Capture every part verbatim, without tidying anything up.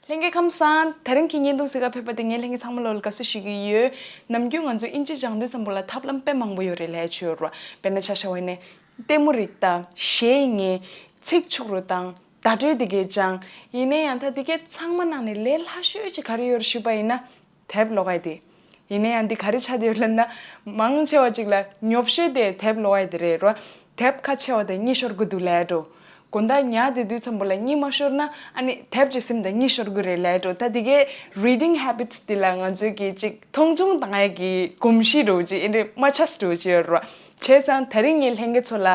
ལྷན་རྒྱས་ཁམས་བཟང་། དེ་རིང་གི་བརྙན་ཐུང་གཟིགས་ག་ཕེབས་པ་དེ་ངས་ལྷན་རྒྱས་ཚང་མ་ལོ་ལ་དགའ་བསུ་ཞུ་གི་ཡོད། ནམ་རྒྱུན་ང་ཚོ་ཨིན་ཇི་སྦྱང་དུས་ཙམ་པ་ལ་ཐབས་ལམ་དཔེ་མང་པོ་ཡོད་རེད་ལབ་ཡ་ཡོད་རེད་བ། དཔེར་ན་ཆ་བཞག་པ་ཡིན་ན་ལྟད་མོ་རིགས་དང་གཞས་ཉན། ཚིག་ཆུག་རུ་བཏང་། བརྡ་སྤྲོད་དེ་གའི་སྦྱང་། ཡིན་ན་ཡང་ད་དེ་གའི་ཚང་མ་ནང་ནས་ལས་སླ་ཤོས་ཅིག་ག་རེ་ཡོད་རེད་ཞུས་པ་ཡིན་ན། དེབ་ཀློག་ཡ་དེ། ཡིན་ན་ཡང་འདི་ག་རེ་ཆགས་བསྡད་ཡོད་ལབ་ན། མང་ཆེ་བ་ཅིག་ལ་ཉོབ་ཤོས་དེ་དེབ་ཀློག་ཡ་དེ་རེད་རོ། དེབ་ཁ་ཕྱེ་བ་དང་གཉིད་ཤོར་གི་འདུག་ལབ་འགྲོ། དགོང་དག་ཉལ་བསྡད་དུས་ཙམ་པ་ལ་གཉིད་མ་ཤོར་ན་ཨ་ནི་དེབ་ཅིག་ཟིན་དང་གཉིད་ཤོར་གི་རེད་ལབ་འགྲོ། ད་དེ་གའི་reading habits་དེ་ལ་ང་ཚོས་ཀྱི་ཅིག་མཐོང་ཆུང་བཏང་ཡ་གི་གོམས་གཤིས་འདྲ་བོ་ཅིག་ཨེ་འདྲ་མ་ཆགས་འདྲ་བོ་ཅིག་ཡོད་རོ། བྱས་ཙང་དེ་རིང་ངས་ལྷན་རྒྱས་ཚོ་ལ་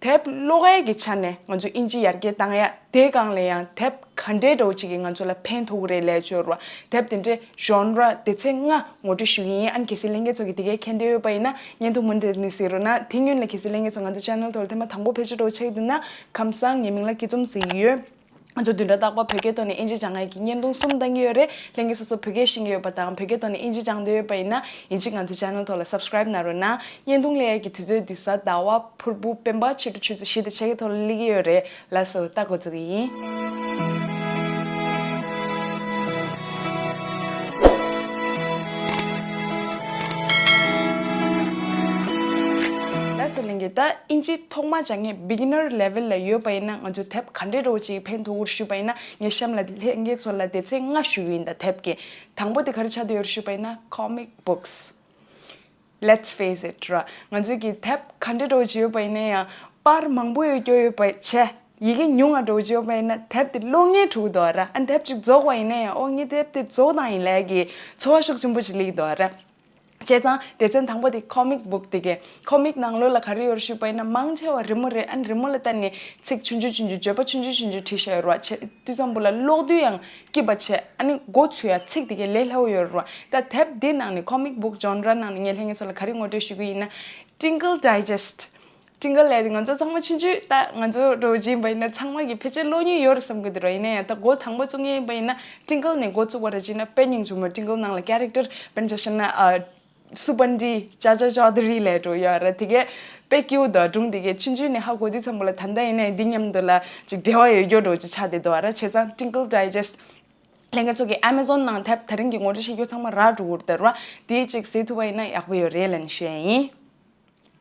དེབ་ཀློག་ཡ་གི་ཆ་ནས་ང་ཚོ་ཨིན་ཇི་ཡར་རྒྱས་བཏང་ཡ། དེའི་སྒང་ལ་ཡང་དེབ་ག་འདྲའི་འདྲ་བོ་ཅིག་གིས་ང་ཚོ་ལ་ཕན་ཐོགས་ཀྱི་རེད་ལབ་ཡ་ཡོད་རེད་བ། དེབ་དེ་འདྲའི་genre་སྡེ་ཚན་ལྔ་ངོ་སྤྲོད་ཞུ་གི་ཡིན། ཨ་ནི་གལ་སྲིད་ལྷན་རྒྱས་ཚོ་གིས་དེ་གའི་མཁྱེན་འདོད་ཡོད་པ་ཡིན་ན་བརྙན་ཐུང་མུ་མཐུད་ནས་གཟིགས་རོགས་གནང་། དེ་སྔོན་ལ་གལ་སྲིད་ལྷན་རྒྱས་ཚོ་ང་ཚོ་channel་ཐོག་ལ་ཐེངས་མ་དང་པོ་ཕེབས་བྱུང་འདྲ་བོ་ཆགས་ཀྱི་འདུག་ན་ཁམས་བཟང་། ངའི་མིང་ལ་སྐྱིད་འཛོམས་ཟེར་གྱི་ཡོད། ང་ཚོ་བདུན་ཕྲག་རྟག་པར་བོད་སྐད་ཐོག་ནས་ཨིན་ཇི་སྦྱང་ཡག་གི་བརྙན་ཐུང་གསུམ་བཏང་གི་ཡོད་རེད། ལྷན་རྒྱས་སོ་སོ་བོད་སྐད་ཤེས་ཀྱི་ཡོད་པ་དང་བོད་སྐད་ཐོག་ནས་ཨིན་ཇི་སྦྱང་འདོད་ཡོད་པ་ཡིན་ན་ཡིན་གཅིག་ང་ཚོའི་channel་ཐོག་ལ་subscribe་གནང་རོགས་གནང་། བརྙན་ཐུང་སླེབས་ཡག་གི་དུས་ཚོད་འདི་གཟའ་ཟླ་བ་ཕུར་བུ་སྤེན་པ་ཕྱི་དྲོ་ཆུ་ཚོད་བཞི་དང་ཕྱེད་ཀའི་ཐོག་ལ་སླེབས་ཀྱི་ཡོད་རེད། ལགས་སོ། ད་འགོ་འཛུགས་ཀྱི་ཡིན། ལགས་སོ་ལྷན་རྒྱས། ད་ཨིན་ཇི་ཐོག་མ་སྦྱང་མཁན་beginner level་ལ་ཡོད་པ་ཡིན་ན་ང་ཚོ་དེབ་ག་འདྲའི་འདྲ་བོ་ཅིག་ཕན་ཐོགས་ཀྱི་རེད་ཞུས་པ་ཡིན་ན། ངས་གཤམ་ལ་ལྷན་རྒྱས་ཚོ་ལ་སྡེ་ཚན་ལྔ་ཞུ་གི་ཡིན། ད་དེབ་ཀྱི་དང་པོ་དེ་ག་རེ་ཆགས་བསྡད་ཡོད་རེད་ཞུས་པ་ཡིན་ན་comic books། Let's face it་ར། ང་ཚོས་ཀྱི་དེབ་ག་འདྲ་འདྲ་བོ་ཅིག་ཡོད་པ་ཡིན་ན་ཡང་པར་མང་པོ་ཡོད་རྒྱུ་ཡོད་པ་བྱས། ཡི་གེ་ཉུང་བ་འདྲ་བོ་ཅིག་ཡོད་པ་ཡིན་ན་དེབ་དེ་ཀློག་ངལ་འགྲོ་གི་འདུག་ར། ཨ་དེབ་ཅིག་རྫོགས་པ་ཡིན་ན་ཡང་ཨོ་ངས་དེབ་དེ་རྫོགས་བཏང་ཡིན་ལབ་ཀྱི་ཚོར་བ་ཤུགས་ཆེན་པོ་ཅིག་སླེབས་ཀྱི་འདུག་ར། བྱས་ཙང་སྡེ་ཚན་དང་པོ་དེ་comic book་དེ་གས། comic་ནང་ལོགས་ལ་ག་རེ་ཡོད་རེད་ཞུས་པ་ཡིན་ན་མང་ཆེ་བ་རི་མོ་རེད། ཨ་ནི་རི་མོ་ལ་བལྟས་ནས་ཚིག་ཆུང་ཆུང་ཆུང་ཆུང་བརྗོད་པ་ཆུང་ཆུང་ཆུང་ཆུང་བྲིས་བཞག་ཡོད་རེད་བ། བྱས་དུས་ཙམ་པོ་ལ་ཀློག་དུས་ཡང་སྐྱིད་པ་བྱས། ཨ་ནི་མགོ་ཚོས་ཡ་ཚིག་དེ་གས་ལས་སླ་བོ་ཡོད་རེད་བ། ད་དེབ་འདི་ནང་ནས་comic book genre་ནང་ནས་ངས་ལྷན་རྒྱས་ཚོ་ལ་ག་རེ་ངོ་སྤྲོད་ཞུ་གི་ཡིན་ན། Tingle Digest། Tingle་ལབ་དེ་ང་ཚོ་ཚང་མ་ཆུང་ཆུང་ད་ང་ཚོ་འདྲ་བོ་ཅིག་ཡིན་པ་ཡིན་ན་ཚང་མ་གིས་ཕལ་ཆེར་ཀློག་མྱོང་ཡོད་རེད་བསམ་གི་འདུག་ར། ཡིན་ན་ཡང་ད་འགོ་དང་པོ་བཙུགས་མཁན་ཡིན་པ་ཡིན་ན་Tingle་ནས་འགོ་བཙུགས་པ་རེད་བྱས་ན་དཔེ་སྙིང་རྗེ་མོ། Tingle་ནང་ལ་character་དཔེར་ན་ཆ་བཞག་ན་ཨ། སུ་པན་ཏི་ཅ་ཅ་ཅོ་དྷ་རི་ལབ་འདྲ་བོ་ཡོད་ར། དེ་གས་དཔེ་སྐྱིད་པོ་འདུག་སྒྲུང་དེ་གས་ཆུང་ཆུང་ནས་ཧ་གོ་དུས་ཙམ་པ་ལ་ད་ལྟ་ཡིན་ནའི་འདི་མཉམ་དུ་ལ་ཅིག་འབྲེལ་བ་ཡོད་རྒྱུ་འདྲ་བོ་ཅིག་ཆགས་བསྡད་འདུག་ར། བྱས་ཙང་Tingle Digest་ལྷན་རྒྱས་ཚོ་གིས་Amazon་ནང་དེབ་དེ་རིང་གི་ངོ་སྤྲོད་བྱེད་རྒྱུ་ཚང་མ་རག་འགྲོ་གི་རེད་ར། དེ་ཅིག་གཟིགས་ཐུབ་པ་ཡིན་ན་ཡག་པོ་ཡོད་རེད་ལབ་ནས་ཞུ་ཡ་ཡིན།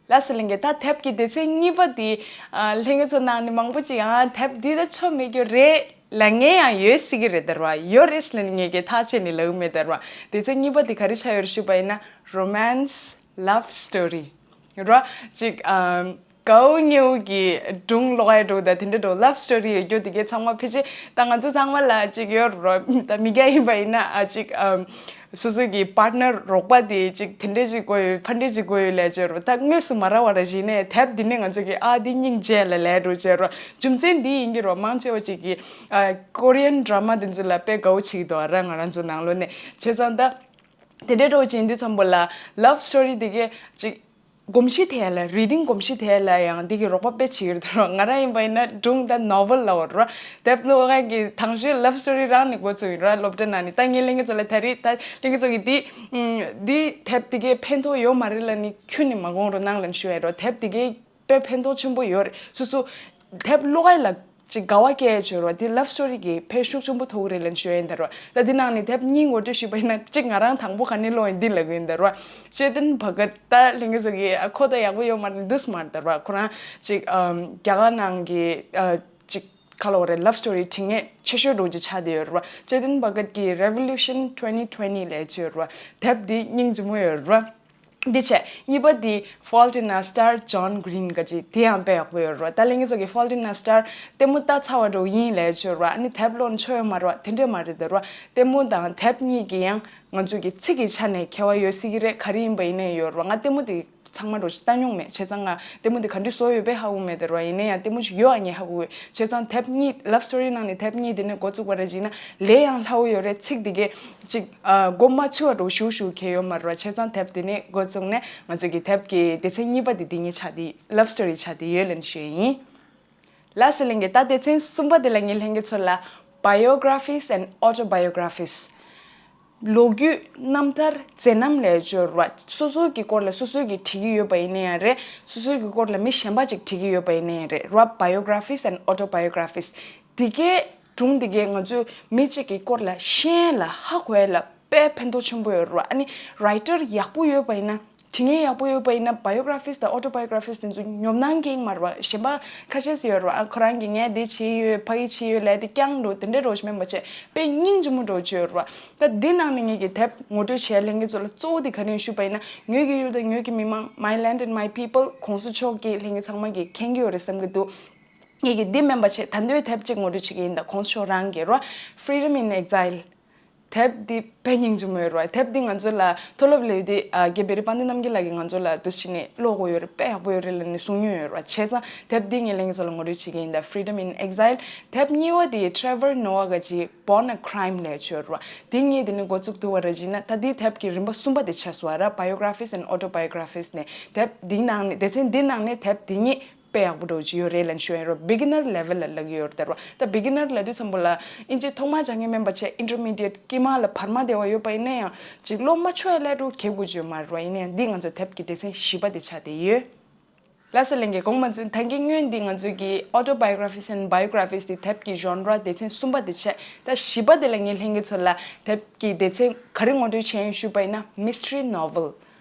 ལགས་སོ་ལྷན་རྒྱས། ད་དེབ་ཀྱི་སྡེ་ཚན་གཉིས་པ་དེ་ཨ། ལྷན་རྒྱས་ཚོ་ནང་ནས་མང་པོ་ཅིག་ཨ་དེབ་འདི་ལ་ཆོ་མེད་རྒྱུ་རེད་ལབ་མཁན་ཡང་ཡོད་སྲིད་ཀྱི་རེད་ད་ར་བ། ཡོད་རེད་ལབ་ནས་ངས་ཀྱི་ཐག་བཅད་ནས་ལབ་ཀྱི་མེད་ད་ར་བ། སྡེ་ཚན་གཉིས་པ་དེ་ག་རེ་ཆགས་ཡོད་རེད་ཞུས་པ་ཡིན་ན་romance love story་ར། ཅིག་ཨམ། དགའ་བོ་ཉེ་བོ་གི་སྒྲུང་ཀློག་ཡ་འདྲ་བོ་དང་དེ་འདྲ་འདྲ་བོ་love story་ཡོད་རྒྱུ་དེ་གས་ཚང་མ་ཕལ་ཆེར་ད་ང་ཚོ་ཚང་མ་ལ་ཅིག་ཡོད་ར་བ། ད་མི་སྐྱ་ཡིན་པ་ཡིན་ན་ཨ་ཅིག་ཨམ། སོ་སོ་གི་partner་རོགས་པ་དེ་ཅིག་དེ་འདྲས་ཅིག་དགོས་ཡོད། ཕ་འདྲས་ཅིག་དགོས་ཡོད་ལབ་བྱས་རོ། ད་དངོས་སུ་མ་རག་པ་ར་བྱས་ནས་དེབ་འདི་ནས་ང་ཚོ་གི་ཨ་འདི་སྙིང་རྗེ་ལ་ལབ་འགྲོ་བྱས་རོ། རྒྱུ་མཚན་འདི་ཡིན་གྱི་རོ། མང་ཆེ་བ་ཅིག་གི་ཨ་Korean drama་དེ་ཚོ་ལ་དཔེ་དགའ་བོ་བྱེད་ཀྱི་འདུག་ཨ་ར་ང་རང་ཚོ་ནང་ལོགས་ནས། བྱས་ཙང་ད་དེ་འདྲས་འདྲ་བོ་ཅིག་ཡིན་དུས་ཙམ་པོ་ལ་love story་དེ་གས་ཅིག་གོམས་གཤིས་དེ་ལ་reading་གོམས་གཤིས་དེ་ལ་ཡང་འདི་གི་རོགས་པ་དཔེ་བྱེད་ཀྱི་རེད་དོ། ང་རང་ཡིན་པ་ཡིན་ན་སྒྲུང་དང་novel་ལབ་པ་རེད་བ། དེབ་ཀློག་མཁན་གྱི་དང་ཤོས་love story་རང་ནས་འགོ་ཚུགས་ཡིན་ར། སློབ་གྲྭ་ནང་ནས། ད་ངས་ལྷན་རྒྱས་ཚོ་ལ་ད་རེས་ད་ལྷན་རྒྱས་ཚོ་གིས་འདི་འདི་དེབ་དེ་གས་ཕན་ཐོགས་ཡོད་མ་རེད་ལབ་ནས་ཁྱོན་ནས་མ་དགོངས་རོགས་གནང་ལབ་ནས་ཞུ་ཡ་རོ། དེབ་དེ་གས་དཔེ་ཕན་ཐོགས་ཆེན་པོ་ཡོད་རེད། སོ་སོ་དེབ་ཀློག་ཡ་ལ་ཅིག་དགའ་བ་སྐྱེ་ཡ་བྱོས་རོ། དེ་love story་གི་ཕན་ཤུགས་ཆེན་པོ་ཐོགས་ཀྱི་རེད་ལབ་ནས་ཞུ་ཡ་ཡིན་ད་རོ། ད་འདི་ནང་ནས་དེབ་གཉིས་ངོ་སྤྲོད་ཞུས་པ་ཡིན་ན་གཅིག་ང་རང་དང་པོ་ག་ནས་ཀློག་ཡིན་འདི་ལབ་ཀྱི་ཡིན་ད་རོ། ཅེ་ཏན་བྷ་གཏ་ད་ལྷན་རྒྱས་ཚོ་གིས་ཨ་ཁོ་ད་ཡག་པོ་ཡོད་མ་རེད་འདུག་སེ་མ་རེད་ད་རོ། ཁོ་རང་ཅིག་ཨམ་རྒྱ་གར་ནང་གི་ཨ་ཅིག་ག་ལབ་དགོས་རེད། love story་འབྲི་མཁན་ཆེ་ཤོས་འདྲ་བོ་ཅིག་ཆགས་བསྡད་ཡོད་རེད་བ། ཅེ་ཏན་བྷ་གཏ་གི་Revolution twenty twenty་ལབ་ཅིག་ཡོད་རེད་བ། དེབ་འདི་སྙིང་རྗེ་མོ་ཡོད་རེད་བ། འདི་བྱས། གཉིས་པ་འདི་Fault in Our Stars། John Green་ག་ཅིག་དེ་ཡང་དཔེ་ཡག་པོ་ཡོད་རེད་བ། ད་ལྷན་རྒྱས་ཚོ་གིས་Fault in Our Stars་ལྟད་མོ་ལྟ་ཚར་བ་འདྲ་བོ་ཡིན་ལབ་ཅིག་ཡོད་རེད་བ། ཨ་ནི་དེབ་ཀློག་ན་ཆོ་ཡོད་མ་རེད་བ། དེ་འདྲས་མ་རེད་ད་རོ། ལྟད་མོ་དང་དེབ་གཉིས་ཀྱི་ཡང་ང་ཚོ་གི་ཚིག་གི་ཆ་ནས་ཁྱད་པར་ཡོད་སྲིད་ཀྱི་རེད། ག་རེ་ཡིན་པ་ཡིན་ནའི་ཡོད་རེད་བ། ང་ལྟད་མོ་དེ་ཚང་མ་འདྲ་བོ་ཅིག་ལྟ་མྱོང་མེད། བྱས་ཙང་ང་ལྟད་མོ་དེ་ག་འདྲས་བཟོ་ཡོད་པས་ཧ་གོ་མེད་ད་རོ། ཡིན་ན་ཡང་ལྟད་མོ་ཅིག་ཡོད་ཨ་ནི་ཧ་གོ་གི། བྱས་ཙང་དེབ་གཉིས་love story་ནང་ནས་དེབ་གཉིས་དེ་ནས་འགོ་བཙུགས་པ་རེད་ཅིག་ན་ལས་ཡང་སླ་བོ་ཡོད་རེད། ཚིག་དེ་གས་ཅིག་ཨ་མགོ་མ་ཚོས་པ་འདྲ་བོ་ཞུ་ཞུ་གལ་ཡོད་མ་རེད་བ། བྱས་ཙང་དེབ་དེ་ནས་འགོ་བཙུགས་ནས་ང་ཚོ་གི་དེབ་ཀྱི་སྡེ་ཚན་གཉིས་པ་དེ་འདི་ནས་ཆགས་དེ་love story་ཆགས་དེ་ཡོད་ལབ་ནས་ཞུ་ཡ་ཡིན། ལགས་སོ་ལྷན་རྒྱས། ད་སྡེ་ཚན་གསུམ་པ་དེ་ལ་ངས་ལྷན་རྒྱས་ཚོ་ལ་biographies and autobiographies། ལོ་རྒྱུས། རྣམ་ཐར། མཛད་རྣམ་ལབ་ཡ་ཅིག་ཡོད་རེད་བ། སོ་སོ་གི་སྐོར་ལ་སོ་སོ་གིས་བྲིས་ཀྱི་ཡོད་པ་ཡིན་ན་ཡང་རེད། སོ་སོ་གི་སྐོར་ལ་མི་གཞན་པ་ཅིག་བྲིས་ཀྱི་ཡོད་པ་ཡིན་ན་ཡང་རེད་ར། Biographies and autobiographies། དེ་གའི་ སྒྲུང་འདི་གས་ང་ཚོས་མི་གཅིག་གི་སྐོར་ལ་ཤེས་ཡ་ལ་ཧ་གོ་ཡ་ལ་དཔེ་ཕན་ཐོགས་ཆེན་པོ་ཡོད་རེད་བ། ཨ་ནི་writer་ཡག་པོ་ཡོད་པ་ཡིན་ན། བྲིས་མཁན་ཡག་པོ་ཡོད་པ་ཡིན་ན་biographies་དང་autobiographies་དེ་ཚོ་ཉོབ་སྣང་སྐྱེ་གི་མ་རེད་བ། གཞན་པ་ཁ་ཤས་ཡོད་རེད་བ། ཨ་ཁོ་རང་གིས་ངས་འདི་བྱས་ཡོད། ཕ་གི་བྱས་ཡོད་ལབ་དེ་རྐྱང་འགྲོ་དེ་འདྲའི་རོ་ཞིག་མིན་པ་བྱས་དཔེ་སྙིང་རྗེ་མོ་འགྲོ་བཅོས་ཡོད་རེད་བ། ད་འདི་ནང་ནས་ངེད་ཀྱིས་དེབ་ངོ་སྤྲོད་བྱས་ལྷན་རྒྱས་ཚོ་ལ་གཙོ་བོ་དེ་ག་རེ་ཡིན་ཞུས་པ་ཡིན་ན། ངོས་ཀྱི་ཡུལ་དང་ངོས་ཀྱི་མི་མང་My Land and My People་གོང་ས་མཆོག་གིས་ལྷན་རྒྱས་ཚང་མ་གིས་མཁྱེན་གྱི་ཡོད་རེད་བསམ་གྱི་འདུག་ངེད་ཀྱིས་འདི་མིན་པ་བྱས་ད་འདོད་དེབ་ཅིག་ངོ་སྤྲོད་བྱེད་ཀྱི་ཡིན། ད་གོང་ས་མཆོག་རང་གིས་རོ། Freedom in Exile། དེབ་འདི་དཔེ་སྙིང་རྗེ་མོ་ཡོད་རེད་བ། དེབ་འདི་ང་ཚོ་ལ་མཐོ་སློབ་ལས་དེ་ཨ་རྒན་བེ་རི་དཔལ་ལྡན་རྣམ་རྒྱལ་ལགས་ཀྱིས་ང་ཚོ་ལ་འདུག་བྱས་ནས་ཀློག་དགོས་ཡོད་རེད། དཔེ་ཡག་པོ་ཡོད་རེད་ལབ་ནས་གསུང་མྱོང་ཡོད་རེད་བ། བྱས་ཙང་དེབ་འདི་ངས་ལྷན་རྒྱས་ཚོ་ལ་ངོ་སྤྲོད་བྱེད་ཀྱི་ཡིན། ད་Freedom in Exile། དེབ་གཉིས་པ་དེ་Trevor Noah་ག་ཅིག་Born a Crime་ལབ་ཡ་ཅིག་ཡོད་རེད་བ། འདི་གཉིས་དེ་ནས་འགོ་བཙུགས་ཐུབ་པ་རེད་བྱས་ན་ད་འདི་དེབ་ཀྱི་རིམ་པ་གསུམ་པ་དེ་ཆགས་སོང་བ་ར། Biographies and Autobiographies་ནས་དེབ་འདིའི་ནང་ནས་སྡེ་ཚན་འདིའི་ནང་ནས་དེབ་འདི་གཉིས་དཔེ་ཡག་པོ་འདྲ་བོ་ཅིག་ཡོད་རེད་ལབ་ནས་ཞུ་ཡ་ཡིན་རོ། Beginner level་ལ་ལབ་ཀྱི་ཡོད་རེད་ད་རོ། ད་Beginner་ལབ་དུས་ཙམ་པོ་ལ་ཨིན་ཇི་ཐོག་མ་སྦྱང་མཁན་མིན་པ་བྱས་Intermediate་དཀྱིལ་མ་ལ་བར་མ་དེ་བ་ཡོད་པ་ཡིན་ན་ཡང་ཅིག་ཀློག་མ་ཆོག་ཡ་ལས་འགྲོ་གལ་དགོས་ཅིག་ཡོད་མ་རེད་བ། ཡིན་ན་ཡང་འདི་ང་ཚོ་དེབ་ཀྱི་སྡེ་ཚན་བཞི་པ་དེ་ཆགས་བསྡད་ཡོད། ལགས་སོ་ལྷན་རྒྱས། གོང་མ་ཚོས་ད་གིན་སྔོན་འདི་ང་ཚོ་གི་Autobiographies and Biographies་དེ་དེབ་ཀྱི་genre་སྡེ་ཚན་གསུམ་པ་དེ་བྱས། ད་བཞི་པ་དེ་ལ་ངས་ལྷན་རྒྱས་ཚོ་ལ་དེབ་ཀྱི་སྡེ་ཚན་ག་རེ་ངོ་སྤྲོད་བྱས་ཡིན་ཞུས་པ་ཡིན་ན་Mystery Novel།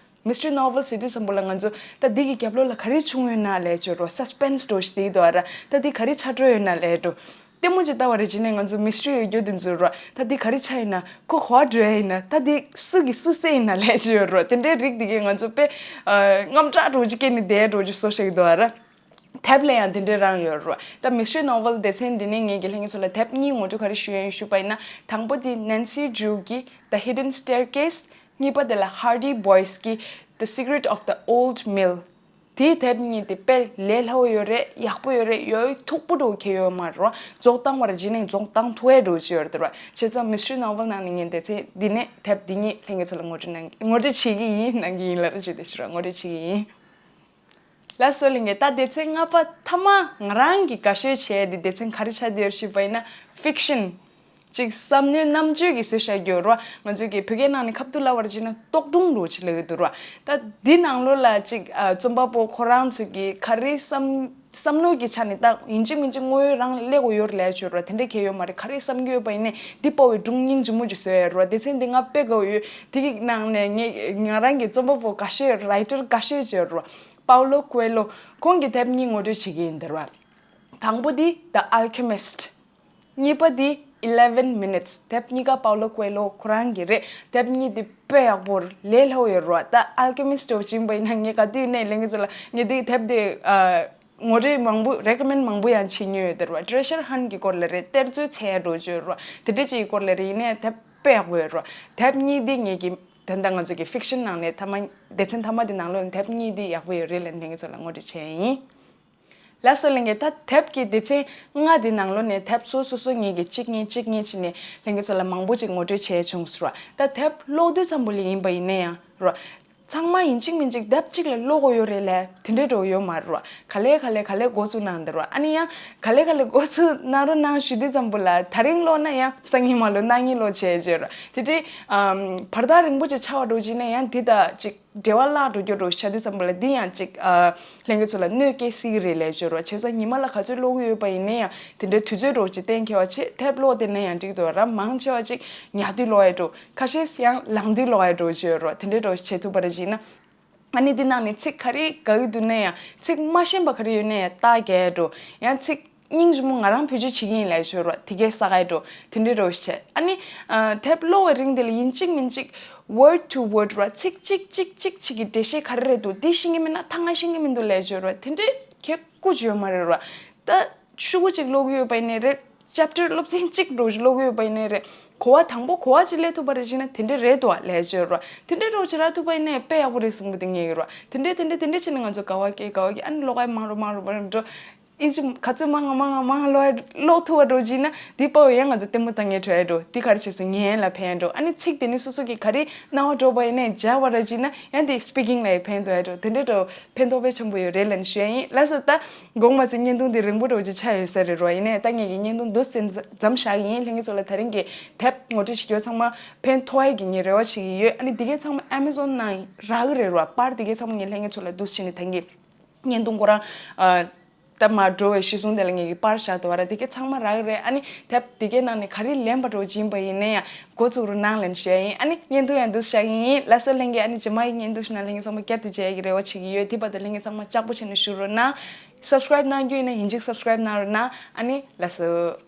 Mystery Novel་ཟེར་དུས་ཙམ་པོ་ལ་ང་ཚོ་ད་འདི་གི་རྒྱབ་ལོགས་ལ་ག་རེ་བྱུང་ཡོད་ན་ལབ་ཅིག་ཡོད་རོ། Suspense་འདྲ་བོ་ཞིག་དེ་འདུག་ཨ་ར། ད་འདི་ག་རེ་ཆགས་འགྲོ་ཡོད་ན་ལབ་འགྲོ། ལྟད་མོ་ཅིག་ལྟ་བ་རེད་བྱས་ནས་ང་ཚོ་Mystery་ཡོད་རྒྱུ་དེ་ཚོ་རོ། ད་འདི་ག་རེ་ཆགས་ཡིན་ན། ཁོ་ག་པར་འགྲོ་ཡ་ཡིན་ན། ད་འདི་སུ་གིས་སུ་བསད་ཡིན་ན་ལབ་ཅིག་ཡོད་རོ། དེ་འདྲའི་རིགས་དེ་གས་ང་ཚོ་དཔེ་ཨ་དངངས་སྐྲག་འདྲ་བོ་ཅིག་སྐྱེས་ནས་བསྡད་འདྲ་བོ་ཅིག་བཟོ་ཤེས་ཀྱི་འདུག་ཨ་ར། དེབ་ལ་ཡང་དེ་འདྲའི་རང་ཡོད་རོ། ད་Mystery Novel་སྡེ་ཚན་འདི་ནས་ངེད་ཀྱི་ལྷན་རྒྱས་ཚོ་ལ་དེབ་གཉིས་ངོ་སྤྲོད་ག་རེ་ཞུ་ཡ་ཡིན་ཞུས་པ་ཡིན་ན། དང་པོ་དེ་Nancy Drew་གི་The Hidden Staircase། གཉིས་པ་དེ་ལ་Hardy Boys་གི་The Secret of the Old Mill། དེའི་དེབ་གཉིས་དེ་དཔེ་ལས་སླ་བོ་ཡོད་རེད། ཡག་པོ་ཡོད་རེད། ཡོད་མཐུག་པོ་འདྲ་བོ་གང་ཡང་ཡོད་མ་རེད་རོ། རྫོགས་བཏང་བ་རེད་བྱས་ནས་རྫོགས་བཏང་ཐུབ་ཡ་འདྲ་བོ་ཅིག་ཡོད་རེད་དེ་ར། བྱས་ཙང་Mystery Novel་ནང་ནས་ངས་སྡེ་ཚན་འདི་ནས་དེབ་འདི་གཉིས་ལྷན་རྒྱས་ཚོ་ལ་ངོ་སྤྲོད་གནང་། ངོ་སྤྲོད་བྱེད་ཀྱི་ཡིན། གནང་གི་ཡིན་ལབ་ར་བྱས་དེ་ཞུ་ར། ངོ་སྤྲོད་བྱེད་ཀྱི་ཡིན། ལགས་སོ་ལྷན་རྒྱས། ད་སྡེ་ཚན་ལྔ་པ་ཐ་མ་ང་རང་གིས་དགའ་ཤོས་བྱས་ཏེ་སྡེ་ཚན་ག་རེ་ཆགས་བསྡད་ཡོད་ཞུས་པ་ཡིན་ན་Fiction། ཅིག་བསམ་མནོའི་རྣམ་དཔྱོད་ཀྱིས་བཟོས་བཞག་རྒྱུ་རོ། ང་ཚོས་ཀྱི་བོད་སྐད་ནང་ནས་ཁ་བསྡུ་ལབ་པ་རེད་བྱས་ན་རྟོག་སྒྲུང་འདྲ་བོ་ཅིག་ལབ་ཀྱི་འདུག་རོ། ད་འདི་ནང་ལོགས་ལ་ཅིག་ཨ་རྩོམ་པ་པོ་ཁོ་རང་ཚོས་ཀྱི་ག་རེ་བསམ་བསམ་བློ་གི་ཆ་ནས་ད་ཡིན་གཅིག་མིན་གཅིག་དངོས་ཡོད་རང་སླེབས་དགོས་ཡོད་རེད་ལབ་ཡ་ཅིག་ཡོད་རོ། དེ་འདྲ་གང་ཡང་ཡོད་མ་རེད། ག་རེ་བསམ་གྱི་ཡོད་པ་ཡིན་ནའི་འདི་པོ་བའི་སྒྲུང་སྙིང་རྗེ་མོ་ཅིག་བཟོས་ཡོད་རོ། སྡེ་ཚན་འདི་ང་དཔེ་དགའ་བོ་ཡོད། དེ་གི་ནང་ནས་ངས་ང་རང་གི་རྩོམ་པ་པོ་དགའ་ཤོས་writer་དགའ་ཤོས་ཅིག་ཡོད་རོ། Paulo Coelho། ཁོང་གི་དེབ་གཉིས་ངོ་སྤྲོད་བྱེད་ཀྱི་ཡིན་འདིར་བ། དང་པོ་འདི་The Alchemist། གཉིས་པ་འདི་eleven Minutes། དེབ་གཉིས་ཀ་Paulo Coelho་ཁོ་རང་གི་རེད། དེབ་གཉིས་འདི་དཔེ་ཡག་པོ་ལས་སླ་བོ་ཡོད་རེད་བ། ད་Alchemist་འདྲ་བོ་ཅིག་ཡིན་པ་ཡིན་ན་ངས་ག་དུས་ནས་ལྷན་རྒྱས་ཚོ་ལ་ངས་འདི་དེབ་འདི་ཨ་ངོ་སྤྲོད་མང་པོ་recommend་མང་པོ་ཡང་བྱེད་མྱོང་ཡོད་འདིར་བ། Treasure Hunt་གི་སྐོར་ལ་རེད། གཏེར་མཛོད་འཚོལ་ཡ་འདྲ་བོ་ཅིག་ཡོད་རེད་བ། དེ་འདྲ་ཅིག་གི་སྐོར་ལ་རེད། ཡིན་ནའི་དེབ་དཔེ་ཡག་པོ་ཡོད་རེད་བ། དེབ་གཉིས་འདི་ངས་ཀྱི་ད་ལྟ་ང་ཚོ་གི་Fiction་ནང་ནས་ཐ་མ་སྡེ་ཚན་ཐ་མ་འདི་ནང་ལོགས་ནས་དེབ་གཉིས་འདི་ཡག་པོ་ཡོད་རེད་ལབ་ལྷན་རྒྱས་ཚོ་ལ་ངོ་སྤྲོད་བྱས་ཡིན། ལགས་སོ་ལྷན་རྒྱས། ད་དེབ་ཀྱི་སྡེ་ཚན་ལྔ་འདི་ནང་ལོགས་ནས་དེབ་སོ་སོ་སོ་ངེད་ཀྱིས་གཅིག་གཉིས་གཅིག་གཉིས་བྱས་ནས་ལྷན་རྒྱས་ཚོ་ལ་མང་པོ་ཅིག་ངོ་སྤྲོད་བྱས་བྱུང་ཟེར་བ། ད་དེབ་ཀློག་དུས་ཙམ་པོ་ལ་ཡིན་པ་ཡིན་ན་ཡང་རོ། ཚང་མ་ཡིན་གཅིག་མིན་གཅིག་དེབ་གཅིག་ལ་ཀློག་དགོས་ཡོད་རེད་ལབ་དེ་འདྲའི་འགྲོ་ཡོད་མ་རེད་རོ། ག་ལེ་ག་ལེ་ག་ལེ་འགོ་བཙུགས་གནང་འདིར་བ། ཨ་ནི་ཡང་ག་ལེ་ག་ལེ་འགོ་བཙུགས་གནང་རོགས་གནང་ཞུ་དུས་ཙམ་པོ་ལ་ད་རིང་ཀློག་ན་ཡང་སང་ཉིན་མ་ཀློག་གནངས་ཉིན་ཀློག་བྱས་བྱས་རོ། དེ་འདྲའི་ཨམ་བར་ཐག་རིང་པོ་ཅིག་ཆགས་པ་འགྲོ་བྱས་ན་ཡང་འདི་ད་ཅིག་འབྲེལ་བ་བརླག་འགྲོ་རྒྱུ་འདྲ་བོ་ཆགས་དུས་ཙམ་པ་ལ་འདི་ཡང་ཅིག་ཨ་ལྷན་རྒྱས་ཚོ་ལ་གནོད་སྐྱེལ་སྲིད་ཀྱི་རེད་ལབ་བརྗོད་རོགས། བྱས་ཙང་ཉི་མ་ལ་ག་ཚོད་ཀློག་གི་ཡོད་པ་ཡིན་ན་ཡང་དེ་འདྲའི་དུས་ཚོད་འདྲ་བོ་ཅིག་གཏན་འཁེལ་བ་བྱེད། དེབ་ཀློག་བསྡད་ན་ཡང་འགྲིག་འདུག་ར། མང་ཆེ་བ་ཅིག་ཉལ་དུས་ཀློག་ཡ་འགྲོ། ཁ་ཤས་ཡང་ལངས་དུས་ཀློག་ཡ་འདྲ་བོ་ཅིག་ཡོད་རོགས། དེ་འདྲའི་འདྲ་བོ་ཅིག་བྱེད་ཐུབ་པ་རེད་བྱས་ན། ཨ་ནི་འདི་ནང་ནས་ཚིག་ག་རེ་དགའ་གི་འདུག་ན་ཡང་ཚིག་མ་ཤེས་པ་ག་རེ་ཡོད་ན་ཡང་ལྟ་རྒྱག་ཡ་འགྲོ། ཡང་ཚིག་སྙིང་རྗེ་མོ་ང་རང་བེད་སྤྱོད་བྱེད་ཀྱི་ཡིན་ལབ་ཞོར་བ་དེ་གའི་ས་གའི་འགྲོ། དེ་འདྲའི་རོ་ཞིག་བྱས། ཨ་ནི་ཨ་དེབ་ཀློག་པའི་རིང་དེ་ལ་ཡིན་གཅིག་མིན་གཅིག་word to word་ར་ཚིག་གཅིག་གཅིག་གཅིག་གཅིག་གི་འགྲེལ་བཤད་ག་རེ་རེད་འདུག་འདི་ཤེས་ཀྱི་མིན་ན་ཐ་ང་ཤེས་ཀྱི་མི་འདུག་ལབ་ཞོར་བ་དེ་འདྲའི་གལ་ཀུ་ཅི་ཡོད་མ་རེད་ར། ད་ཤུ་གུ་གཅིག་ཀློག་གི་ཡོད་པ་ཡིན་ནའི་རེད། chapter སློབ་ཚན་གཅིག་འགྲོ་ཞིག་ཀློག་གི་ཡོད་པ་ཡིན་ནའི་རེད། གོ་བ་དང་པོ་གོ་བ་གཅིག་སླེབས་ཐུབ་པ་རེད་ཅེ་ན་དེ་འདྲ་རེད་འདུག་ལབ་ཞོར་བ་དེ་འདྲའི་རོ་ཅིག་རག་ཐུབ་པ་ཡིན་ནའི་དཔེ་ཡག་པོ་རེད་བསམ་གི་འདུག་ངས་ཡོད་ར། དེ་འདྲ་དེ་འདྲ་དེ་འདྲ་བྱས་ནས་ང་ཚོ་དགའ་བ་སྐྱེ་དགའ་བ་སྐྱེ། ཨ་ནི་ཀློག་ཡ་མང་རུ་མང་རུ་མང་རུ་འགྲོ། ཨིན་ཇི་ག་ཚོད་མང་ང་མང་ང་མང་ང་ཀློག་ཀློག་ཐུབ་པ་འགྲོ་བྱས་ན་འདི་དཔའ་བོ་ཡང་ང་ཚོ་ལྟད་མོ་ལྟ་ངེས་འགྲོ་ཡ་འགྲོ། འདི་ག་རེ་བྱས་སོང་ངན་ལ་ཕན་འགྲོ། ཨ་ནི་ཚིག་དེ་ནི་སོ་སོ་གི་ག་རེ་སྣང་བ་འགྲོ་བ་ཡིན་ནའི་སྦྱར་བ་ར་བྱས་ན་ཡང་དེ་speaking་ལ་ཡི་ཕན་ཐོགས་ཡ་འགྲོ། དེ་འདྲ་འགྲོ་ཕན་ཐོགས་པའི་ཆེན་པོ་ཡོད་རེད་ལབ་ནས་ཞུ་ཡ་ཡིན། ལགས་སོ། ད་དགོངས་མ་ཚོམ། བརྙན་ཐུང་འདི་རིང་པོ་འགྲོ་ཅིག་ཆགས་ཡོད་ས་རེད་རོ། ཡིན་ནའི་ད་ངས་ཀྱི་བརྙན་ཐུང་འདུག་སེ་མཚམས་བཞག་གི་ཡིན། ལྷན་རྒྱས་ཚོ་ལ་ད་རིང་གི་དེབ་ངོ་སྤྲོད་བྱེད་རྒྱུ་ཚང་མ་ཕན་ཐོགས་ཡ་གི་ངས་རེ་བ་བྱེད་ཀྱི་ཡོད། ཨ་ནི་འདི་གའི་ཚང་མ་Amazon་ནང་རག་གི་རེད་རོ། པར་འདི་གའི་ཚང་མ་ངས་ལྷན་རྒྱས་ཚོ་ལ་འདུག་སེ་བྱས་ནས་ད་གིན་བརྙན་ཐུང་ཁོ་རང་ཨ། ད་མར་འགྲོ་བའི་གཞི་བཟུང་དེ་ལ་ངེད་ཀྱི་པར་བཞག་འདུག་བ་ར། དེ་གའི་ཚང་མ་རག་གི་རེད། ཨ་ནི་དེབ་དེ་གའི་ནང་ནས་ག་རེ་ལེན་པ་འགྲོ་བྱིན་པ་ཡིན་ན་ཡང་འགོ་བཙུགས་རོགས་གནང་ལན་ཞུ་ཡ་ཡིན། ཨ་ནི་བརྙན་ཐུང་ཡང་འདུག་བཞག་གི་ཡིན། ལགས་སོ་ལྷན་རྒྱས། ཨ་ནི་རྗེས་མ་ཡི་བརྙན་ཐུང་ཞིག་ནང་ལྷན་རྒྱས་ཚང་མ་བསྐྱར་དུ་མཇལ་ཡ་གི་རེ་བ་བྱེད་ཀྱི་ཡོད། དེ་བར་དུ་ལྷན་རྒྱས་ཚང་མ་ལྕགས་པོ་བྱས་ནས་བཞུགས་རོགས་གནང་། སབ་སི་ཀ་རེབ་གནང་རྒྱུ་ཡིན་ན་ཡིན་གཅིག་སབ་སི་ཀ་རེབ་གནང་རོགས་གནང་། ཨ་ནི་ལགས་སོ།